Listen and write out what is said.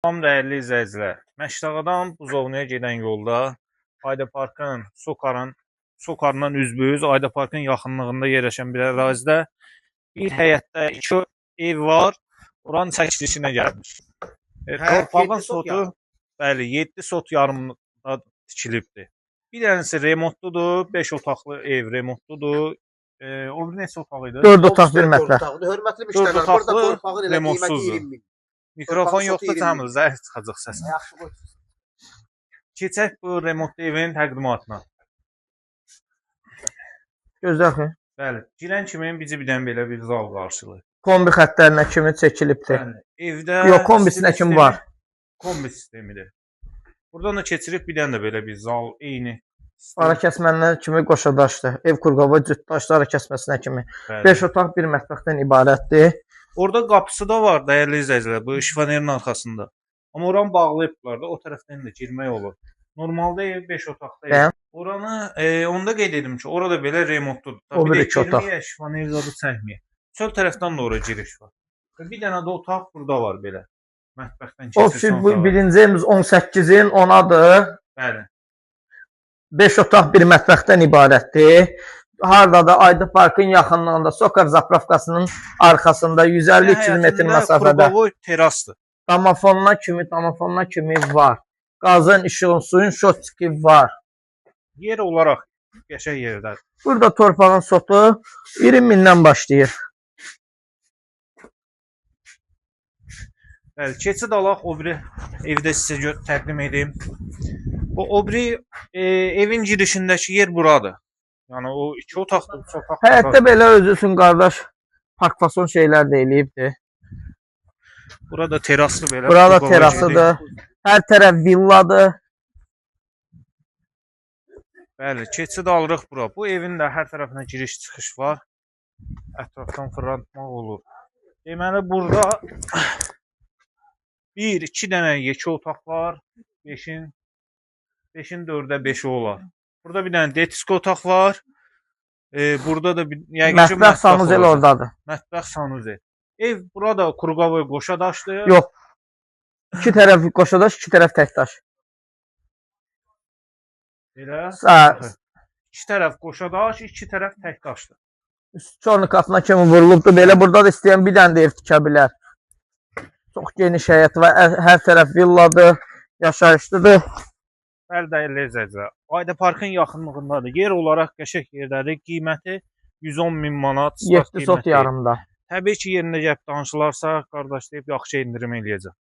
Salam dəyərli izləyicilər. Məşdağadan Buzovnaya gedən yolda Ayda Parkın, Sokarından üzbüz Ayda Parkın yaxınlığında yerləşən bir ərazidə bir həyətdə iki ev var. Oranın çəkilişinə gəlmiş. Torpağın sotu, bəli, 7 sot yarımda tikilibdir. Bir dənəsi remontludur, 5 otaqlı ev remontludur. O bir neçə otaq idi? 4 otaq, bir mətbəx. Hörmətli müştərilər, burada torpağın elə qiyməti 20 min. Mikrofon yoxdur, tam zəif çıxacaq səsin. Keçək bu remontlu evin təqdimatına. Gözəl xeyr. Bəli, girən kimi bizi bir dənə belə bir zal qarşılayır. Kombi xəttlərinə kimi çəkilibdir. Bəli, evdə yox, kombisinə kimi var. Kombi sistemidir. Buradan da keçirib bir dənə də belə bir zal, eyni. Ara kəsməndən kimi qoşadaşdır. Ev kurqova cütdaşlı ara kəsməsinə kimi. 5 otaq, bir mətbəxdən ibarətdir. Orada qapısı da var, dəyərli izləyicilər, bu şifanerin arxasında. Amma oranı bağlayıblar da, o tərəfdən də girmək olur. Normalda ev 5 otaqlı ev. Oranı, onu da qeyd edim ki, orada belə remontludur. O bir iki otaq. Girməyə, şifaner zadı çəkməyə. Çöl tərəfdən də oraya giriş var. Bir dənə də otaq burada var belə. Mətbəxdən keçirsən. O birinci evimiz 18-in 10-adır. Bəli. 5 otaq, bir mətbəxdən ibarətdir. Harada Ayda Parkın yaxınlığında, Sokar zapravkasının arxasında 150-200 metr məsafədə. Kurqavoy terasdır. Domofonuna kimi var. Qazın, işığın, suyun şotçiki var. Yer olaraq qəşəng yerdədir. Burada torpağın sotu 20 mindən başlayır. Bəli, keçid alaq, o biri evdə sizə təqdim edim. Bu o biri evin girişindəki yer buradır. Yəni o iki otaqdır, üç otaqdır. Həyətdə belə özü üçün qardaş park fason şeylər də eləyibdir. Burada teraslı belə. Burada terasıdır. Hər tərəf villadır. Bəli, keçid alırıq bura. Bu evin də hər tərəfinə giriş çıxış var. Ətrafdan fırlatmaq olur. Deməli burada 1-2 dənə yekə otaq var. 5-in 4-ə 5-i olar. Burada bir dənə detiska otaq var. Burada da bir yəqin ki, mətbəx sanuzel oradadır. Mətbəx sanuzel. Ev burada kurqavoy qoşadaşdır. Yox. İki tərəf qoşadaş, iki tərəf təkdaş. Elə? İki tərəf qoşadaş, iki tərəf təkdaşdır. Çornu qatına kimi vurulubdur. Belə burada da istəyən bir dənə də ev tikə bilər. Çox geniş həyət var. Hər tərəf villadır, yaşayışlıdır. Bəli, dəyərli izləyicilər, Ayda Parkın yaxınlığındadır. Yer olaraq qəşəng yerdədir. Qiyməti 110 min manat. 7 sot yarımda. Təbii ki, yerində gəlib danışılarsa, qardaş deyib yaxşı endirim eləyəcək.